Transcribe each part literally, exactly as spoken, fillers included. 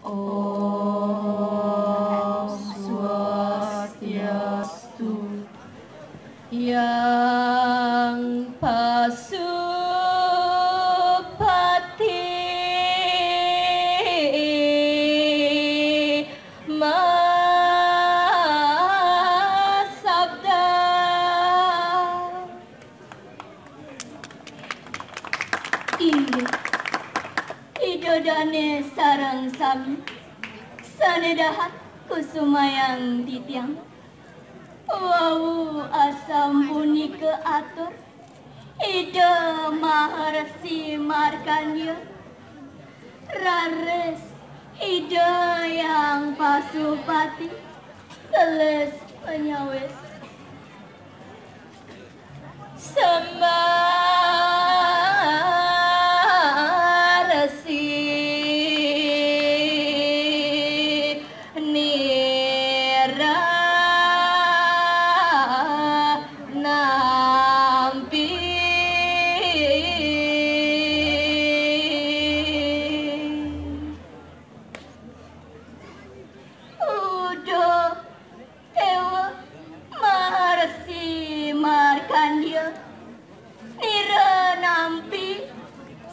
Om Swastiastu. Yang Pasupati masabda. Inggih, Ida dane sareng sami sane dahat kusumayang titiang. Wau asapunika atur Ida Maharesi Markandeya, raris Ida Hyang Pasupati, teles menyawis. Sembah Resi nira nampi. Uduh Dewa Maharesi Markandeya, nira nampi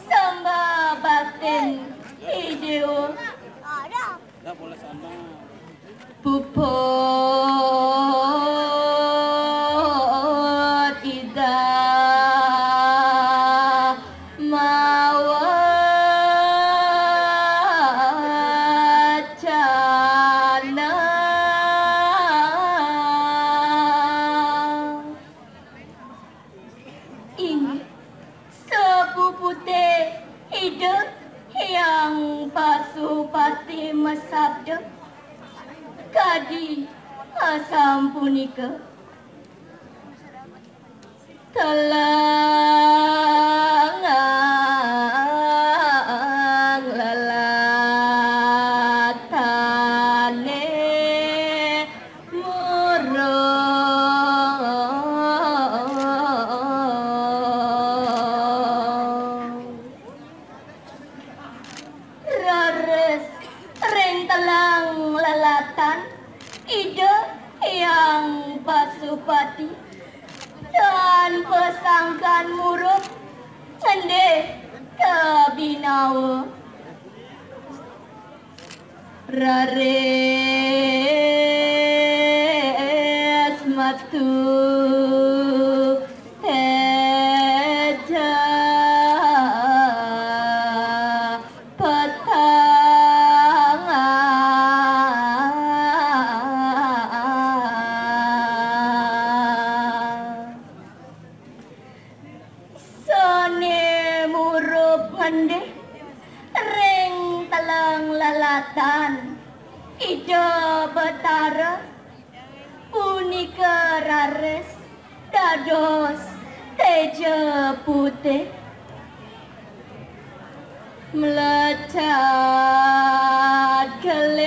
sembah baktin I Dewa. Puput Ida mawacana. Inggih, sapupute Ida Hyang Pasupati masabda, kadi asapunika. Telangang lelatane murung. Raris ring telang lelatan Ida Hyang Pasupati tan pasangkan murub ngendih kabinawa. Raris metu teja petang. Sane murub ngendih ring telang lalatan Ida Betara punika raris dados teja putih. Melecat gelis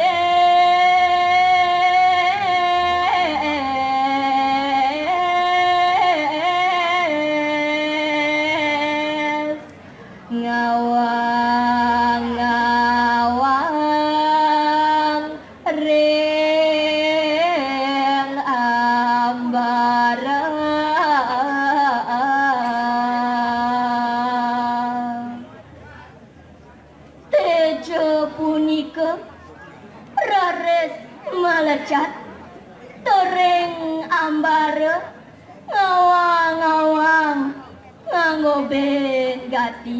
ngawang-ngawang ring ambara. Teja punika raris malecat tur ring ambara ngawang-ngawang nganggo ben gati.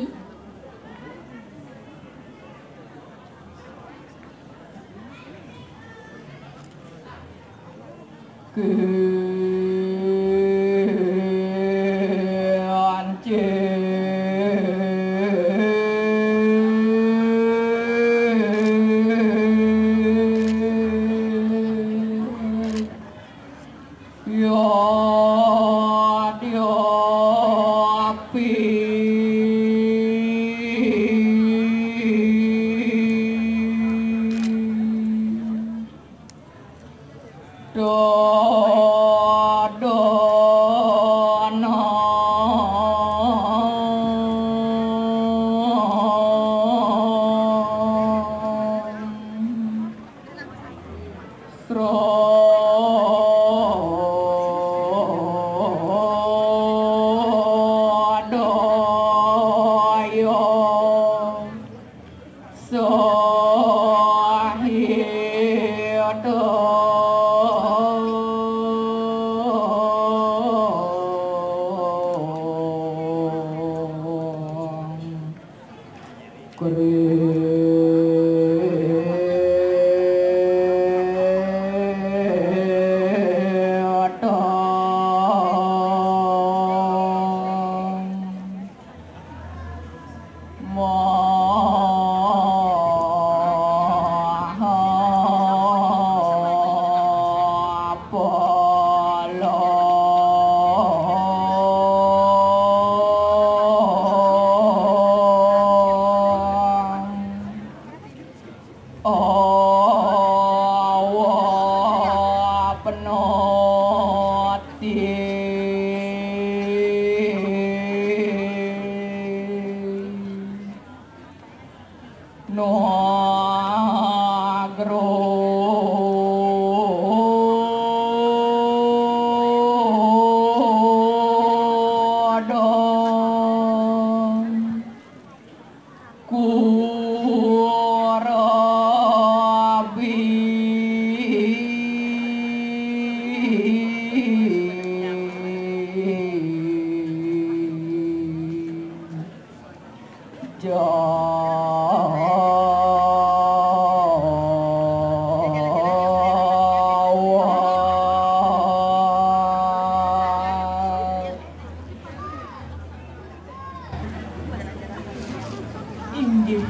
Inggih,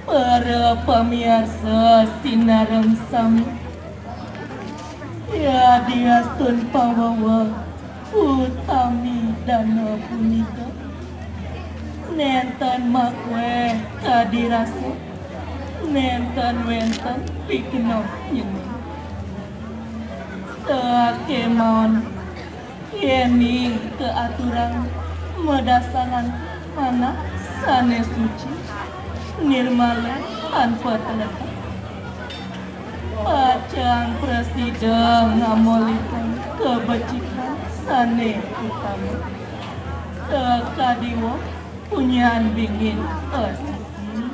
para pamiarsa sinareng sami, yadiastun pangweweh utami dana punika nenten makuéh kadi rasa, nenten wénten pikenoh nyenging. Sakémaon yéning kaaturang madasaran manah sané suci, nirmala, tan pateletak, pacang prasida ngamolihang kabecikan sané utama. Sakadi wong punyan bingit asiki.